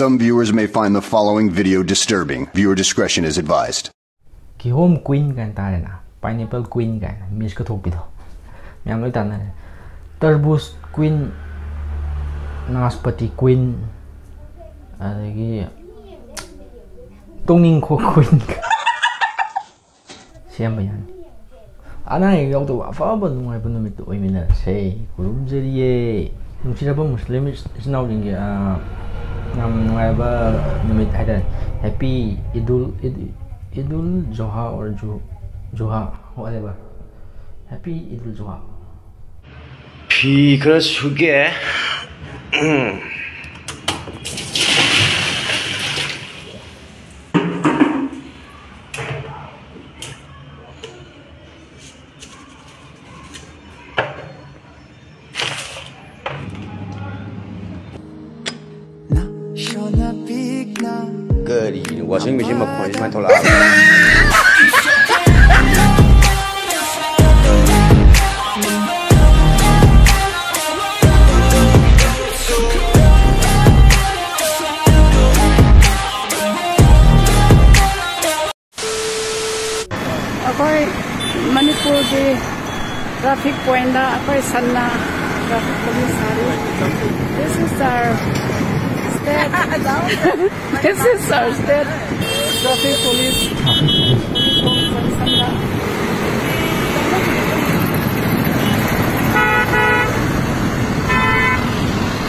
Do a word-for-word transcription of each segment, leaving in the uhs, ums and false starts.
Some viewers may find the following video disturbing. Viewer discretion is advised. ꯀꯤꯍꯣꯝ queen ꯀꯥꯏꯅ ꯇꯥꯔꯦꯅ, pineapple queen ꯀꯥꯏꯅ ꯃꯤꯁꯀ ꯊꯣꯛꯄꯤꯗꯣ ꯃꯌꯥꯝ ꯂꯣꯏ ꯇꯥꯟꯅꯔꯦ꯫ ꯇꯔꯕꯨꯖ ꯀ꯭ꯋꯤꯟ, ꯅꯥꯁꯄꯇꯤ ꯀ꯭ꯋꯤꯟ, ꯑꯗꯒꯤ ꯇꯣꯡꯅꯤꯡꯈꯣꯛ ꯀ꯭ꯋꯤꯟ꯫ ꯁꯦꯝꯕ ꯌꯥꯅꯤ꯫ ꯑꯅꯥ ꯑꯌꯦꯛ ꯌꯥꯎꯗꯕ ꯑꯐꯕ ꯅꯨꯡꯉꯥꯏꯕ ꯅꯨꯃꯤꯠꯇ ꯑꯣꯏꯃꯤꯟꯅꯔꯁꯦ꯫ ꯈꯨꯔꯨꯝꯖꯔꯤꯌꯦ꯫ ꯅꯨꯡꯁꯤꯔꯕ ꯃꯨꯁꯂꯤꯝ ꯏꯆꯤꯟ ꯏꯅꯥꯎꯁꯤꯡꯒꯤ, ꯑ, ꯌꯥꯝ ꯅꯨꯡꯉꯥꯏꯕ ꯅꯨꯃꯤꯠ ꯍꯥꯏꯇꯥꯔꯦ꯫ Happy Idul, Id-, Idul Zoha or Ju-, Zuha, whatever. Happy Idul Zuha. ꯐꯤ ꯈꯔ ꯁꯨꯒꯦ꯫ ꯀꯔꯤꯅꯣ washing machine ꯃꯈꯣꯟꯁꯤ ꯁꯨꯃꯥꯏꯅ ꯊꯣꯛꯂꯛꯑꯕ? ꯑꯩꯈꯣꯏ ꯃꯅꯤꯄꯨꯔꯒꯤ traffic pointꯗ ꯑꯩꯈꯣꯏ ꯁꯟꯅ traffic police sari. This is our state. This is our state traffic police.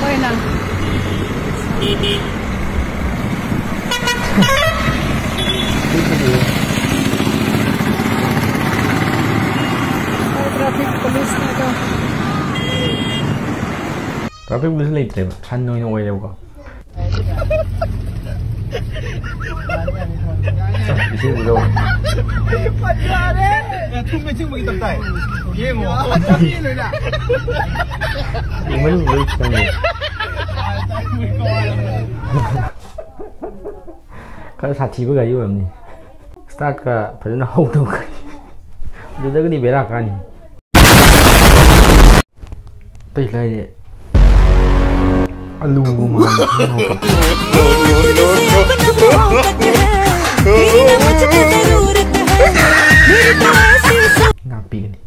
ꯑꯩꯈꯣꯏꯅ traffic police ꯅꯤꯀꯣ꯫ Traffic police ꯂꯩꯇ꯭ꯔꯦꯕ, ꯁꯟ ꯑꯣꯏꯅ ꯑꯣꯏꯔꯦꯕꯀꯣ꯫ ꯏꯁꯤꯡꯗꯣ꯫ ꯐꯖꯔꯦ꯫ ꯑꯦ, ꯊꯨꯝ ꯃꯦꯠꯁꯤꯟꯕꯒꯤ ꯇꯞ ꯇꯥꯏ꯫ ꯌꯦꯡꯉꯣ꯫ ꯂꯣꯏꯅ꯫ ꯃꯅꯨꯡ ꯂꯣꯏ ꯆꯪꯉꯦ꯫ ꯈꯔ ꯁꯥꯊꯤꯕ ꯒꯥꯔꯤ ꯑꯣꯏꯔꯝꯅꯤ꯫ Startꯀ ꯐꯖꯅ ꯍꯧꯗꯕ ꯒꯥꯔꯤ꯫ ꯑꯗꯨꯗꯒꯗꯤ ꯕꯦꯔꯥ ꯀꯥꯅꯤ꯫ ꯑꯇꯩ ꯂꯥꯏꯔꯤ꯫ ꯑꯂꯨ ꯃꯥꯜꯂꯦ꯫ ꯉꯥꯛꯄꯤꯒꯅꯤ꯫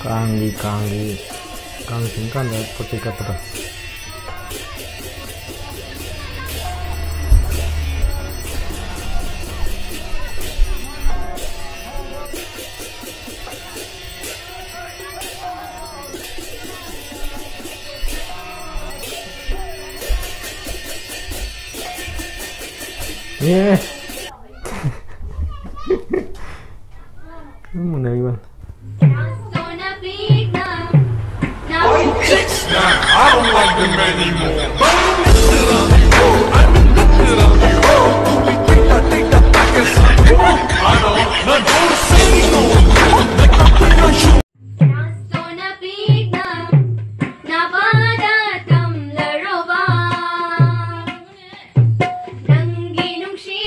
ꯀꯥꯡꯒꯤ, ꯀꯥꯡꯒꯤ, ꯀꯥꯡ ꯆꯤꯡꯀꯥꯟꯗ ꯄꯣꯠ ꯆꯩ ꯀꯠꯄꯗꯣ꯫ ꯌꯦ꯫ ꯀꯔꯝꯕꯅꯣ ꯑꯩꯕꯣ?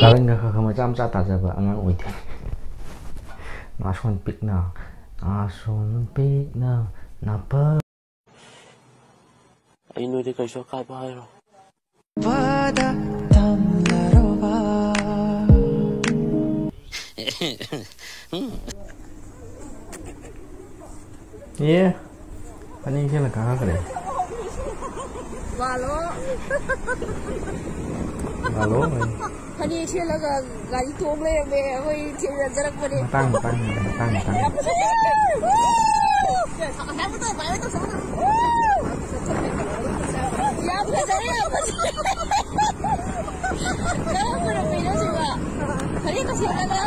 ꯀꯥꯔꯟꯒ ꯈꯔ ꯈꯔ ꯃꯆꯥ ꯃꯆꯥ ꯇꯥꯖꯕ ꯑꯉꯥꯡ ꯑꯣꯏꯗꯦ꯫ ꯉꯥꯁꯣꯟ ꯄꯤꯛꯅ, ꯉꯥꯁꯣꯟ ꯄꯤꯛꯅ ꯅꯥꯄ꯫ ꯑꯩ ꯅꯣꯏꯗ ꯀꯩꯁꯨ ꯑꯀꯥꯏꯕ ꯍꯥꯏꯔꯣꯏ꯫ ꯐꯗ ꯇꯝꯂꯔꯕ꯫ ꯑꯦ, ꯐꯅꯦꯛ ꯁꯦꯠꯂ ꯀꯥꯈꯠꯈ꯭ꯔꯦ꯫ ꯋꯥꯂꯣ꯫ ꯋꯥꯂꯣ꯫ ꯐꯅꯦꯛ ꯁꯦꯠꯂꯒ ꯒꯥꯔꯤ ꯇꯣꯡ ꯂꯩꯔꯝꯃꯦ꯫ ꯑꯩꯈꯣꯏ ꯊꯦꯡꯅꯖꯔꯛꯄꯅꯦ꯫ ꯃꯇꯥꯡ, ꯃꯇꯥꯡ, ꯃꯇꯥꯡ, ꯃꯇꯥꯡ꯫ ꯌꯥꯝ ꯐꯖꯩꯌꯦ꯫ ꯌꯥꯝ ꯐꯖꯩꯌꯦ, ꯌꯥꯝ ꯐꯖꯩꯌꯦ꯫ ꯀꯔꯝꯕꯅꯣ ꯀꯩꯅꯣ ꯁꯤꯕꯣ? ꯐꯅꯦꯛꯀ ꯁꯦꯠꯂꯒ꯫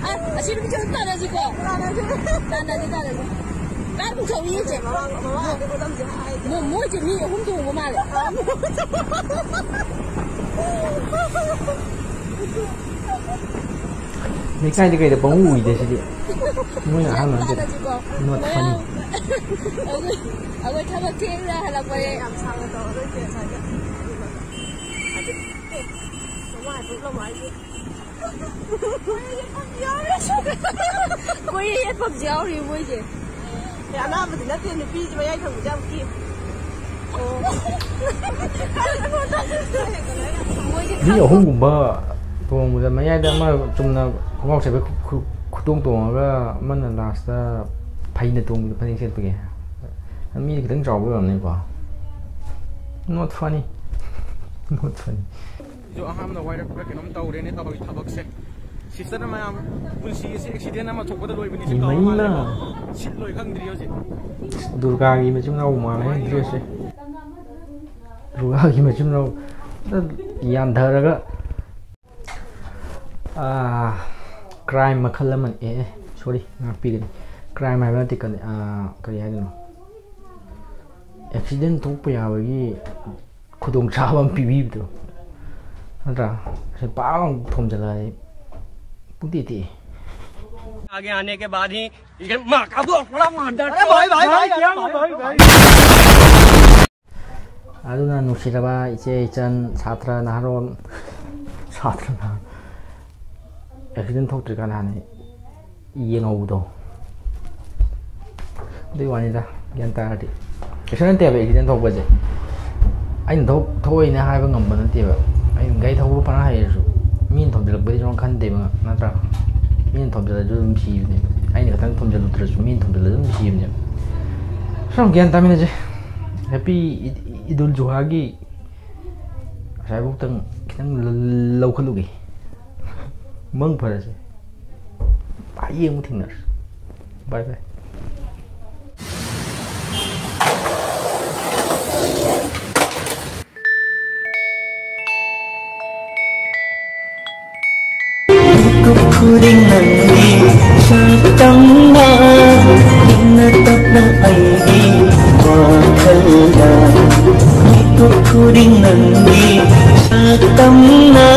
ꯑ, ꯑꯁꯤ ꯅꯨꯃꯤꯠꯁꯦ ꯑꯗꯨꯝ ꯇꯥꯟꯅꯁꯤꯀꯣ꯫ ꯇꯥꯟꯅꯁꯤ, ꯇꯥꯟꯅꯁꯤ꯫ ꯀꯥꯏꯃꯨꯛ ꯊꯧꯏ ꯏꯆꯦ? ꯃꯣ-, ꯃꯣꯏꯁꯦ ꯃꯤ ꯑꯍꯨꯝ ꯇꯣꯡꯕ ꯃꯥꯜꯂꯦ꯫ ꯂꯩꯀꯥꯏꯗ ꯀꯩꯗ ꯄꯪꯎ ꯎꯏꯗ ꯁꯤꯗꯤ꯫ ꯃꯣꯏꯅ ꯑꯍꯥꯟꯕ ꯅꯠꯇꯦꯗ꯫ ꯇꯥꯟꯅꯁꯤꯀꯣ꯫ Not funny꯫ ꯃꯌꯥꯝ꯫ ꯑꯩꯈꯣꯏ, ꯑꯩꯈꯣꯏ ꯊꯕꯛ ꯊꯦꯡꯅ ꯍꯜꯂꯛꯄꯅꯦ꯫ ꯌꯥꯝ ꯁꯥꯡꯅ ꯇꯧꯔꯔꯣꯏꯁꯦ ꯉꯁꯥꯏꯗ꯫ ꯀꯣꯏꯌꯦ, ꯌꯦꯠꯐꯝꯁꯨ ꯌꯥꯎꯔꯤ ꯃꯣꯏꯁꯦ꯫ ꯑꯦ, ꯑꯅꯥꯕꯗꯤ ꯅꯠꯇꯦ, ꯅꯨꯄꯤꯁꯦ ꯃꯌꯥꯏ ꯊꯪꯕꯁꯦ ꯌꯥꯝ ꯀꯤ꯫ ꯃꯤ ꯑꯍꯨꯝꯒꯨꯝꯕ ꯇꯣꯡꯕꯗ, ꯃꯌꯥꯏꯗ ꯑꯃ ꯆꯨꯝꯅ ꯈꯣꯡꯒ꯭ꯔꯥꯎ ꯁꯦꯠꯄ ꯈꯨ-, ꯈꯨꯇꯣꯡ ꯇꯣꯡꯉꯒ, ꯑꯃꯅ ꯂꯥꯁꯇ ꯐꯩꯅ ꯇꯣꯡꯕꯗꯣ, ꯐꯅꯦꯛ ꯁꯦꯠꯄꯒꯤ꯫ ꯃꯤꯗꯤ ꯈꯤꯇꯪ ꯆꯥꯎꯕ ꯑꯣꯏꯔꯝꯅꯤꯀꯣ꯫ Not funny. Not funny. ꯑꯩꯁꯨ ꯑꯍꯥꯟꯕꯗ ꯋꯥꯏꯔꯛꯄ꯭ꯔꯥ ꯀꯩꯅꯣꯝ ꯇꯧꯔꯦꯅꯦ ꯇꯧꯔꯤ ꯊꯕꯛꯁꯦ꯫ ꯁꯤꯁꯇꯔꯅ ꯃꯌꯥꯝ ꯄꯨꯟꯁꯤꯁꯦ ꯑꯦꯛꯁꯤꯗꯦꯟ ꯑꯃ ꯊꯣꯛꯄꯗ ꯂꯣꯏꯕꯅꯤ ꯁꯤ ꯇꯧꯔ ꯏꯃꯩꯃ꯫ ꯃꯥꯜꯂꯦꯀꯣ꯫ ꯁꯤꯠ ꯂꯣꯏ ꯈꯪꯗ꯭ꯔꯤ ꯍꯧꯖꯤꯛ꯫ ꯗꯨꯔꯒꯥꯒꯤ ꯃꯆꯤꯟ ꯃꯅꯥꯎ ꯃꯥꯜꯂꯦ ꯗ꯭ꯔꯦꯁꯁꯦ꯫ ꯗꯨꯔꯒꯥꯒꯤ ꯃꯆꯤꯟ ꯃꯅꯥꯎ ꯌꯥꯟꯊꯔꯒ꯫ ꯑꯥ, ꯀ꯭ꯔꯥꯏꯝ ꯃꯈꯜ ꯑꯃꯅꯤ꯫ ꯑꯦ, ꯑꯦ, ꯁꯣꯔꯤ, ꯉꯥꯛꯄꯤꯒꯅꯤ꯫ ꯀ꯭ꯔꯥꯏꯝ ꯍꯥꯏꯕ ꯅꯠꯇꯦ, ꯀꯔꯤ, ꯑꯥ, ꯀꯔꯤ ꯍꯥꯏꯗꯣꯏꯅꯣ? ꯑꯦꯛꯁꯤꯗꯦꯟ ꯊꯣꯛꯄ ꯌꯥꯕꯒꯤ ꯈꯨꯗꯣꯡꯆꯥꯕ ꯑꯃ ꯄꯤꯕꯤꯕꯗꯣ, ꯅꯠꯇ꯭ꯔꯥ? ꯁꯤ ꯄꯥꯛ ꯂꯥꯎ ꯊꯣꯝꯖꯤꯜꯂꯛꯑꯗꯤ ꯄꯨꯡꯇꯦꯛ ꯇꯦꯛꯑꯦ꯫ आगे आने के बाद ही ये माँ का बहुत बड़ा मार डालता है। भाई, भाई, भाई, क्या हुआ, भाई, भाई? ꯑꯗꯨꯅ ꯅꯨꯡꯁꯤꯔꯕ ꯏꯆꯦ ꯏꯆꯟ, ꯁꯥꯇ꯭ꯔ ꯅꯍꯥꯔꯣꯜ, ꯁꯥꯇ꯭ꯔ ꯅꯍꯥꯔꯣꯜ, ꯑꯦꯛꯁꯤꯗꯦꯟ ꯊꯣꯛꯇ꯭ꯔꯤꯀꯥꯟꯗ ꯍꯥꯟꯅ ꯌꯦꯡꯍꯧꯕꯗꯣ, ꯑꯗꯨꯏ ꯋꯥꯅꯤꯗ꯫ ꯒ꯭ꯌꯥꯟ ꯇꯥꯔꯗꯤ ꯀꯩꯁꯨ ꯅꯠꯇꯦꯕ ꯑꯦꯛꯁꯤꯗꯦꯟ ꯊꯣꯛꯄꯁꯦ꯫ ꯑꯩꯅ ꯊꯣꯛ-, ꯊꯣꯛꯏꯅꯦ ꯍꯥꯏꯕ ꯉꯝꯕ ꯅꯠꯇꯦꯕ꯫ ꯑꯩꯅ ꯒꯥꯔꯤ ꯊꯧꯕ ꯐꯅ ꯍꯩꯔꯁꯨ, ꯃꯤꯅ ꯊꯣꯝꯖꯤꯜꯂꯛꯄꯗꯤ ꯁꯨꯝ ꯈꯟꯗꯦꯕ, ꯅꯠꯇ꯭ꯔꯥ? ꯃꯤꯅ ꯊꯣꯝꯖꯤꯜꯂꯁꯨ ꯑꯗꯨꯝ ꯁꯤꯕꯅꯦꯕ꯫ ꯑꯩꯅ ꯈꯛꯇꯪ ꯊꯣꯝꯖꯤꯜꯂꯨꯗ꯭ꯔꯁꯨ ꯃꯤꯅ ꯊꯣꯝꯖꯤꯜꯂꯁꯨ ꯑꯗꯨꯝ ꯁꯤꯕꯅꯦꯕ꯫ ꯁꯨꯝ ꯒ꯭ꯌꯥꯟ ꯇꯥꯃꯤꯟꯅꯁꯦ꯫ ꯍꯦꯄꯤ ꯏꯗ-, ꯏꯗꯨꯜ ꯖꯨꯍꯥꯒꯤ ꯉꯁꯥꯏꯐꯥꯎꯗꯪ ꯈꯤꯇꯪ ꯂ-, ꯂꯧꯈꯠꯂꯨꯒꯦ꯫ ꯃꯪ ꯐꯔꯁꯦ꯫ ꯍꯌꯦꯡ ꯑꯃꯨꯛ ꯊꯦꯡꯅꯔꯁꯤ꯫ ꯕꯥꯏ ꯕꯥꯏ꯫ ꯃꯤꯀꯨꯞ ꯈꯨꯗꯤꯡ ꯅꯪꯒꯤ ꯁꯛꯇꯝꯅ, ꯏꯪꯅ ꯇꯞꯅ ꯑꯩꯒꯤ ꯋꯥꯈꯜꯗ꯫ ꯃꯤꯀꯨꯞ ꯈꯨꯗꯤꯡ ꯅꯪꯒꯤ ꯁꯛꯇꯝꯅ꯫